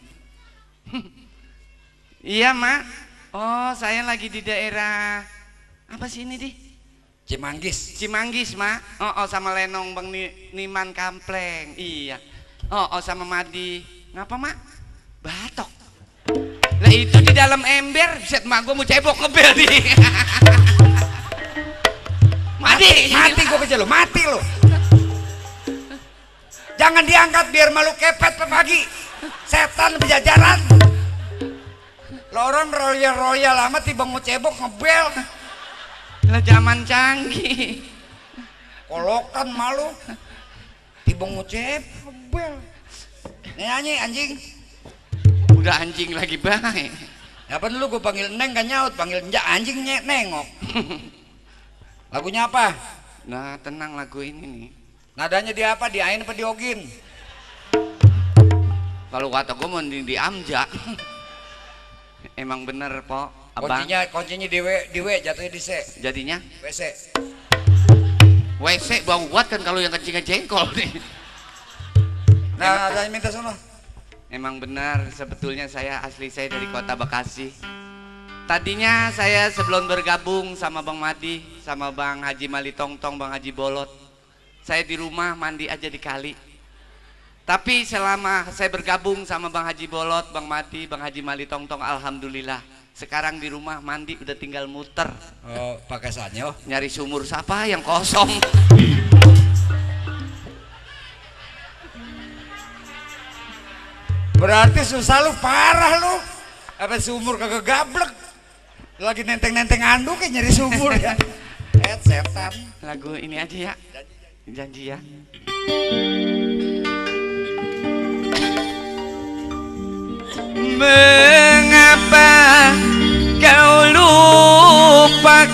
Iya mak. Oh saya lagi di daerah apa sih ini di? Cimanggis mak. Oh sama Lenong Bang Niman Kampleng. Iya. Oh sama Madi. Ngapa mak? Batok. Lah itu di dalam ember. Set mak gua mau cebok ngebel di. Mati gue kejar lo, mati lo. Jangan diangkat biar malu kepet pagi. Setan berjajaran. Lo orang royal amat tiba mau cebok ngebel. Lah zaman canggih. Kolokan malu. Tiba mau cebok ngebel. Nyanyi anjing. Udah anjing lagi baik. Apa dulu gue panggil Neng kan nyaut, panggil anjing nengok. Lagunya apa? Nah tenang lagu ini nih. Nadanya di apa? Di Ain apa di Ogin? Kalau kata gue mau di Amja. Emang bener po abang. Kuncinya di W jatuhnya di C. Jadinya WC. WC bau buat kan kalau yang kencingnya jengkol nih. Nah nadanya minta sono. Emang benar sebetulnya saya asli saya dari kota Bekasi. Tadinya saya sebelum bergabung sama Bang Madi, sama Bang Haji Mali Tongtong, Bang Haji Bolot, saya di rumah mandi aja di kali. Tapi selama saya bergabung sama Bang Haji Bolot, Bang Madi, Bang Haji Mali Tongtong, alhamdulillah sekarang di rumah mandi udah tinggal muter. Oh, pakai sanyo. Nyari sumur siapa yang kosong. Berarti susah lu, parah lu. Apa sumur kagak gablek. Lagi nenteng-nenteng anduk kayak nyari sumur ya. Setan. Lagu ini aja ya. Janji ya. Mengapa kau lupakan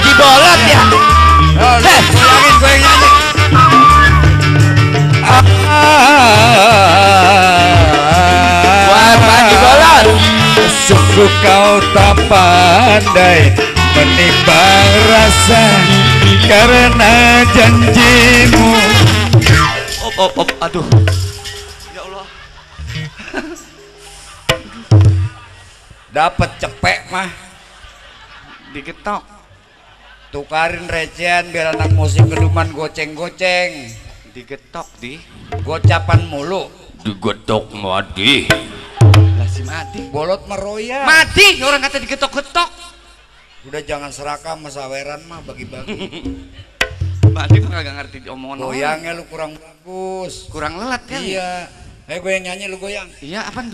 Haji Bolot ya. Oh, lu goyangin, gue yang nyanyi. Wah, Pak Haji Bolot. Sungguh kau tak pandai menimbang rasa karena janjimu. Aduh. Ya Allah. Dapat cepek mah, Digetok. tukarin recehan biar anak musik keduman goceng-goceng. Digetok di. Gocapan mulu. Digetok Madi. Lah si Madi. Bolot meroya. Madi, orang kata digetok-getok. Udah jangan serakah sama saweran mah, bagi-bagi. Madi mah kagak ngerti omongan orang. Goyangnya lu kurang bagus. Kurang lelat kan? Iya. Gue yang nyanyi, lu goyang. Iya, apaan?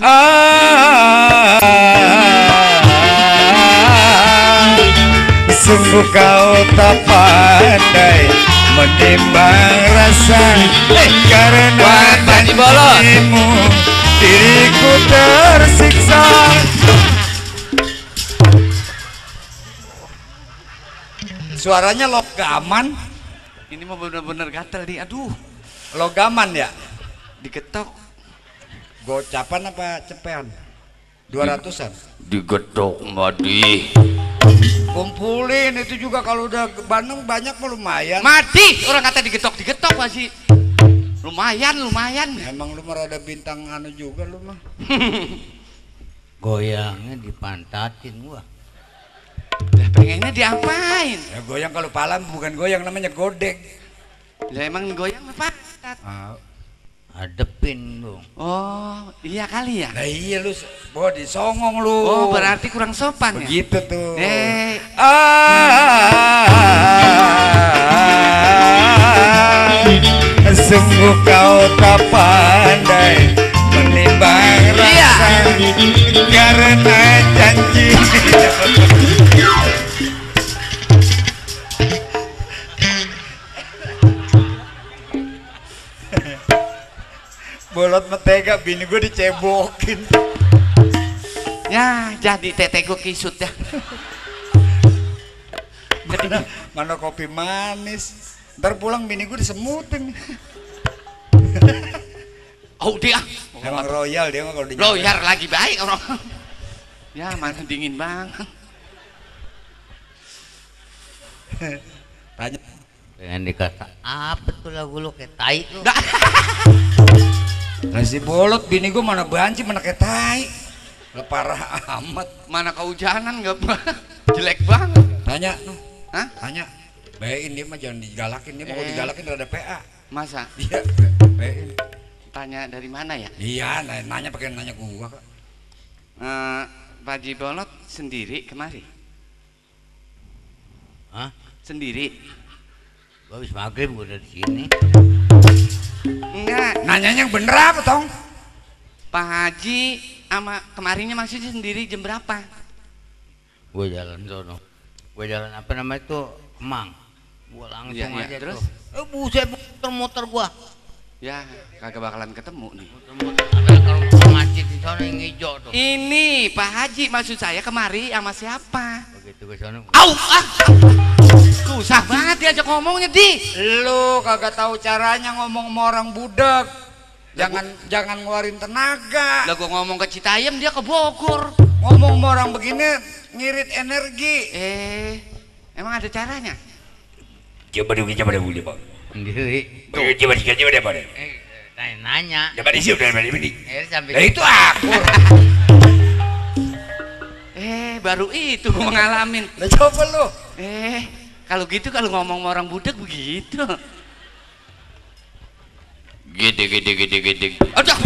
Sungguh kau tak pandai menimbang rasa karena Haji Bolot. janjimu diriku tersiksa. Suaranya logaman. Ini mah bener-bener gatel nih. Aduh. Logaman ya? Digetok. Gocapan apa cepean? 200-an. Digetok Madi. Kumpulin itu juga, kalau udah ke Bandung banyak mah lumayan. Madi, orang kata digetok masih. Lumayan. Emang lu mah ada bintang anu juga lu mah. Goyangnya dipantatin gua. Lah pengennya diapain? Ya goyang kalau palam bukan goyang, namanya godek. Lah emang goyang apa? Hadepin dong. Oh, iya kali ya. Nah iya lu, disongong lu. Oh, berarti kurang sopan ya. Begitu tuh. Sungguh kau tak pandai menimbang rasa karena janji. Bolot metega, bini gue dicebokin. Ya, jadi tete gue kisut ya. Mana kopi manis. Ntar pulang bini gue disemutin. Oh dia. Emang royal dia mah kalau di Loyar lagi baik orang. Ya mana dingin banget. Tanya. Pengen dikata apa tuh lagu lu kayak tai lu. Lah si Bolot bini gue mana banci, mana kayak tai. Lah parah amat. Mana kehujanan nggak jelek banget. Tanya noh. Hah? Tanya. Bayain dia mah, jangan digalakin, dia mau digalakin rada PA. Masa? Iya, bayain. Tanya dari mana ya? Iya, nanya pakai nanya gua kok. Pak Haji Bolot sendiri kemari? Hah? Sendiri? Gua habis maghrib gua udah di sini. Enggak. Nanyanya yang bener apa tong? Pak Haji sama kemarinnya maksudnya sendiri jam berapa? Gua jalan sono. Gua jalan apa namanya itu? Kemang. Gua langsung Iya, aja terus? tuh. Buset, muter-muter gua. Ya, kagak bakalan ketemu nih. Muter-muter sampai kalau macet di sana yang hijau tuh. Ini Pak Haji maksud saya kemari sama siapa? Begitu ke sana. Au! Susah banget diajak ngomongnya di. Lu kagak tahu caranya ngomong sama orang budak. Jangan ngeluarin tenaga. Lah gua ngomong ke Citayam dia ke Bogor. Ngomong sama orang begini ngirit energi. Emang ada caranya? Coba dulu. Sendiri. Coba. Nanya. Coba di sini Sampai Nah itu akur. Baru itu gua ngalamin. Nah coba lu. Kalau gitu kalau ngomong sama orang budak begitu. Gede. Aduh.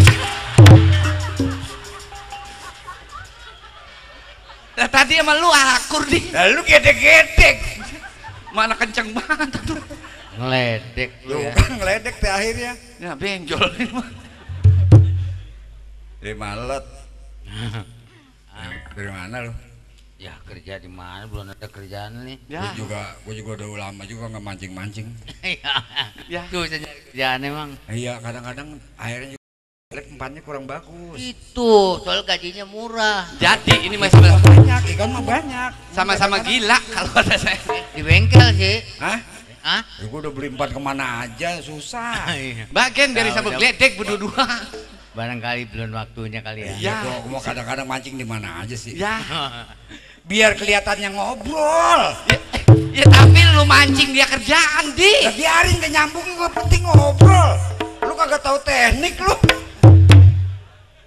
Nah, tadi emang lu akur di. Nah lu gedek-gedek. Mana kenceng banget tuh. ngeledek lu Lu ya. kan ngeledek teh akhirnya. Ya benjol ini mah. Dari malet. Dari mana lu? Ya kerja di mana, belum ada kerjaan nih. Ya. Gue juga udah lama juga nggak mancing. Iya. Ya. Tuh nyari kerjaan emang. Iya kadang-kadang akhirnya juga empatnya kurang bagus. Itu soal gajinya murah. Jadi ini masih Banyak, ikan mah banyak. sama-sama gila kalau ada saya. Di bengkel sih. Hah? Hah? Ya, gue udah beli empat kemana aja susah. Bagian dari Tahu, sabuk tahu. gledek berdua. Barangkali belum waktunya kali ya. Ya. Gue mau kadang-kadang mancing di mana aja sih. Ya. Biar kelihatannya ngobrol. Ya tapi lu mancing dia kerjaan, Di. Ya biarin gak nyambung, gue penting ngobrol. Lu kagak tahu teknik lu.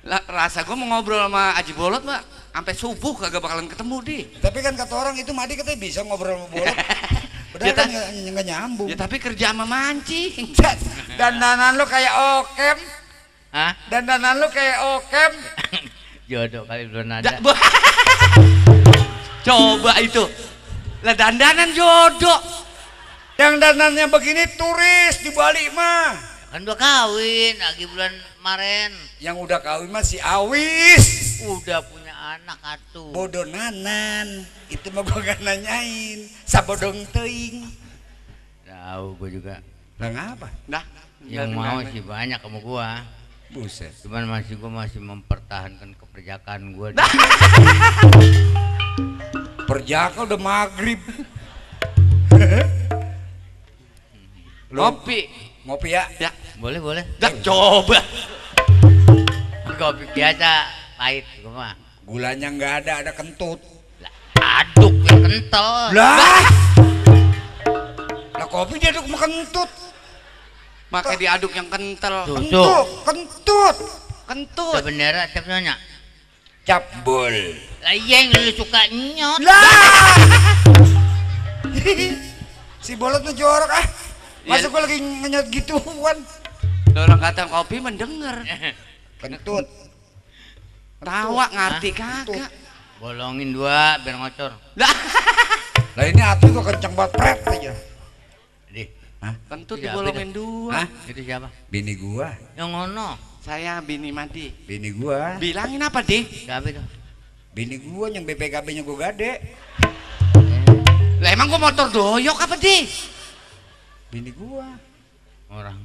Lah, rasa gua mau ngobrol sama Aji Bolot, Mbak. Sampai subuh kagak bakalan ketemu, Di. Tapi kan kata orang itu Madi katanya bisa ngobrol sama bolot. Padahal Ya, kan nggak nyambung. Ya tapi kerja sama mancing. Dandanan lu kayak okem. Hah? Dandanan lu kayak okem. Jodoh kali belum ada. Coba itu. Lah dandanan jodoh. Yang dandannya begini turis di Bali mah. Kan udah kawin lagi bulan kemarin. Yang udah kawin mah si Awis. Udah punya anak atuh. Bodoh nanan. Itu mah gua gak nanyain. Sabodong teuing. Tahu gua juga. Lah ngapa? Nah, Yang mau sih banyak sama gua. Buset. Cuman gua masih mempertahankan keperjakaan gua. Perjaka udah maghrib. Kopi. Ngopi ya? Ya, Boleh, boleh. dah coba. Kopi biasa pahit gua mah. Gulanya nggak ada kentut. Lah, aduk yang kental. Lah. Lah kopi diaduk sama kentut. Makanya diaduk yang kental. Tuh. Kentut, kentut. Kentut. Sebenarnya siapa nanya? Cabul. Lah iya yang lu suka nyot. Lah. Si bolot tuh jorok ah. Masa Iya. gua lagi ngenyot gituan. Orang kata kopi mendengar. Kentut. Tawa ngerti kagak. Bolongin dua biar ngocor. Lah, Lah ini hati gua kenceng banget pret aja. Dih, Hah? kentut Siapa dibolongin dua. Hah? itu siapa? Bini gua. Yang ngono. Saya bini Madi. Bini gua. Bilangin apa, Di? Siapa itu? Bini gua yang BPKB-nya gua gade. Lah emang gua motor doyok apa, Di? Bini gua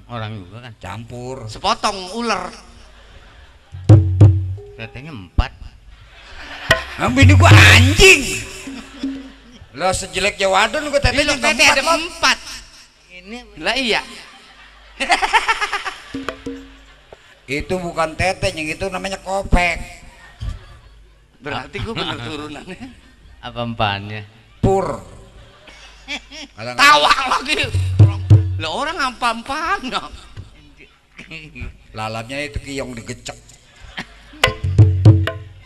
Orang juga kan. campur. Sepotong ular. Katanya 4. Nah, bini gua anjing. Lah sejelek Jawadon gua Ini tetenya lo tete ada 4. Ini Lah iya. Itu bukan teteh, yang itu namanya kopek. Berarti gua bener turunannya. apa empannya? Pur. Tawa lagi. Lah orang ampan-ampan. Lalapnya itu kiyong digecek.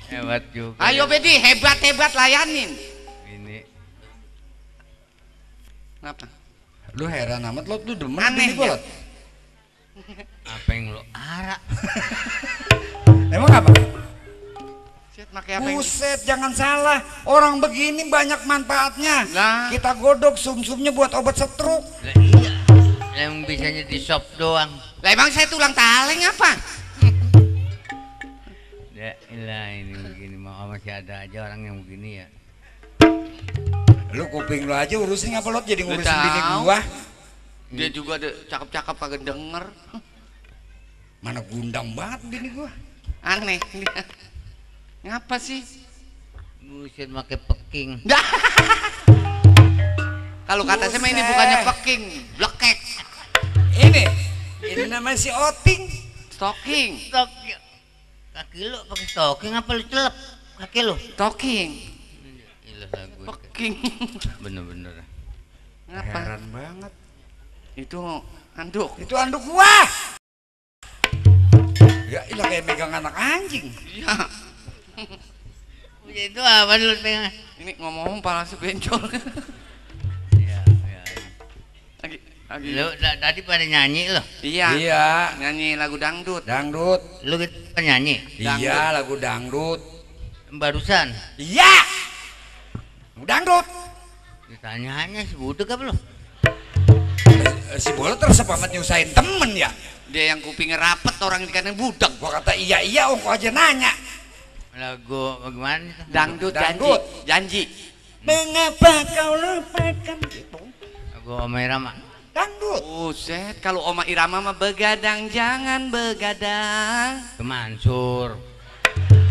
Hebat juga. Ayo Bedi, hebat-hebat layanin. Ini Kenapa? Lu heran amat lo tuh demen Aneh bini gua ya? Lot. apa yang lo arak? Emang apa? Set pakai apa yang Buset, jangan salah. Orang begini banyak manfaatnya. Lah. Kita godok sumsumnya buat obat stroke. Lah iya. Yang bisanya di shop doang. Lah emang saya tulang taleng apa? Ya ilah ini begini mau masih ada aja orang yang begini ya. Lu kuping lu aja urusin apa Lot, jadi Lu ngurusin bini tahu. gua. Dia juga ada cakep-cakep kagak denger. Mana gundam banget bini gua. Aneh dia. Ngapa sih? Buset pakai peking. Dah. Kalau kata saya mah ini bukannya peking, blekek, Ini namanya si Oting. stocking, Stok. Kaki lu pakai stocking apa lu celep? Kaki lu. stocking, Ilah lagu. peking. Bener-bener. Ngapa? Heran banget. Itu anduk. Itu anduk gua. Ya ilah kayak megang anak anjing. Iya. Itu apa lu pengen? Ini ngomong pala sebencol. Ya, ya. Lagi. Lu tadi pada nyanyi lo. Iya. Iya. Nyanyi lagu dangdut. Dangdut. Lu gitu penyanyi Iya, lagu dangdut. barusan. Iya. Dangdut. Ditanyanya si budek apa lu? Si Bola terus apa amat nyusahin temen ya? Dia yang kupingnya rapet, orang dikatain budak. Gua kata iya ongko aja nanya. Lagu bagaimana itu? Dangdut, Dangdut. janji. Mengapa kau lupakan gitu? Lagu Omai Rama. Dangdut. Buset, kalau Oma Irama mah begadang jangan begadang. Ke Mansur.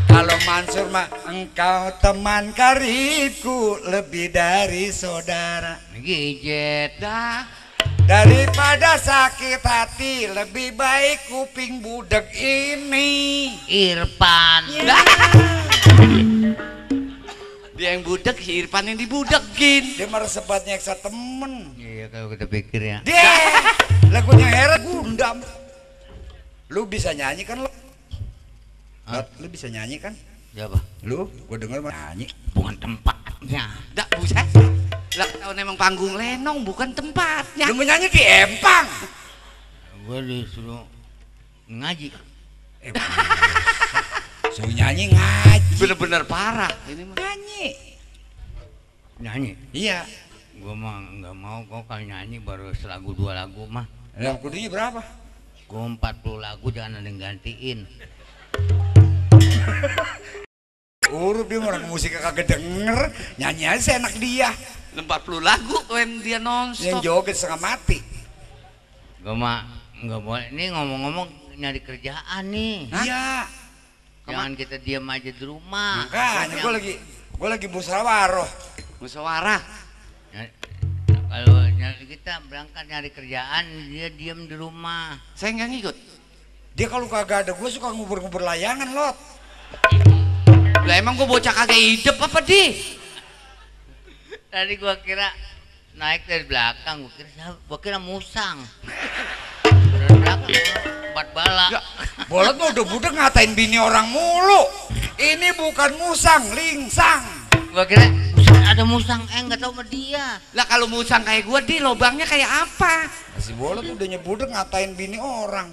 Kalau Mansur mah engkau teman karibku lebih dari saudara. Gijet. Dah, Daripada sakit hati lebih baik kuping budek ini. Irfan. dah. Dia yang budek, si Irfan yang dibudekin. Dia mah sempat nyeksa temen. Iya kalau kita pikir ya. Dia lagunya Hera Gundam. Lu bisa nyanyi kan lo? Hah? Lu bisa nyanyi kan? Siapa? Lu, gua denger mah nyanyi. Bukan tempatnya. Dah, buset. Lah tahun emang panggung lenong bukan tempatnya. Lu mau nyanyi di Empang. Gue disuruh ngaji. Suruh nyanyi ngaji. Bener-bener parah ini mah. Nyanyi. Nyanyi. Iya. Gue mah nggak mau kok kalau nyanyi baru selagu 2 lagu mah. Lah kudunya berapa? Gue 40 lagu jangan ada yang gantiin. Urup dia orang musik kagak denger, nyanyi aja seenak dia. 40 lagu when dia Yang nonstop. joget setengah mati. Gue mah nggak boleh. Ini ngomong-ngomong nyari kerjaan nih. Iya. Jangan kita diam aja di rumah. Makanya gua lagi musyawarah. Musyawarah. Nyari- Kalau kita berangkat nyari kerjaan, dia diam di rumah. Saya nggak ngikut. Dia kalau kagak ada gua suka ngubur-ngubur layangan, Lot. Lah emang gua bocah kagak hidup apa di? Tadi gua kira naik dari belakang, gua kira musang. Dari belakang 4 bala. Ya. Bolot mah udah budek ngatain bini orang mulu. Ini bukan musang, lingsang. Gua kira ada musang, nggak tahu sama dia. Lah kalau musang kayak gua di lobangnya kayak apa? Si Bolot udah nyebudek ngatain bini orang.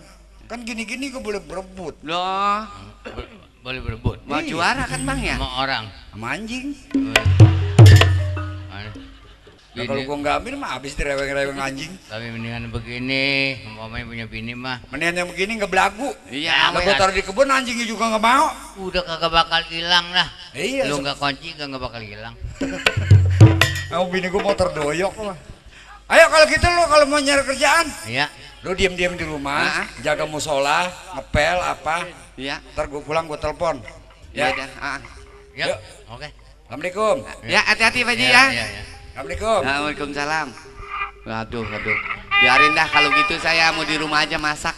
Kan gini-gini gua boleh berebut Loh, Boleh berebut mau Iya. juara kan Bang ya? sama orang. sama anjing. Nah, Bini- kalau gua nggak ambil mah habis direweng-reweng anjing. Tapi mendingan begini, umpamanya punya bini mah Mendingan yang begini nggak belagu. Iya, Kalau gua taruh di kebun anjingnya juga nggak mau. udah kagak bakal hilang lah. Iya. Lu nggak kunci nggak bakal hilang. Mau bini gua mau terdoyok lah. Ayo kalau gitu lu kalau mau nyari kerjaan, Iya. lu diam-diam di rumah, jaga musola, ngepel apa. Iya. Ntar gua pulang gua telepon. Ya Ya. dah. Yuk. Yuk. Oke. Assalamualaikum. Ya hati-hati Pak Ji Iya, ya. iya, iya. Assalamualaikum. Waalaikumsalam. Waduh. Biarin dah kalau gitu saya mau di rumah aja masak.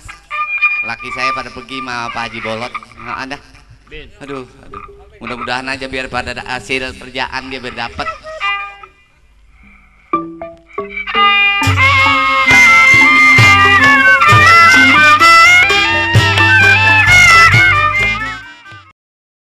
Laki saya pada pergi sama Pak Haji Bolot. Nggak ada. Bin, Aduh. Mudah-mudahan aja biar pada hasil kerjaan dia biar dapet.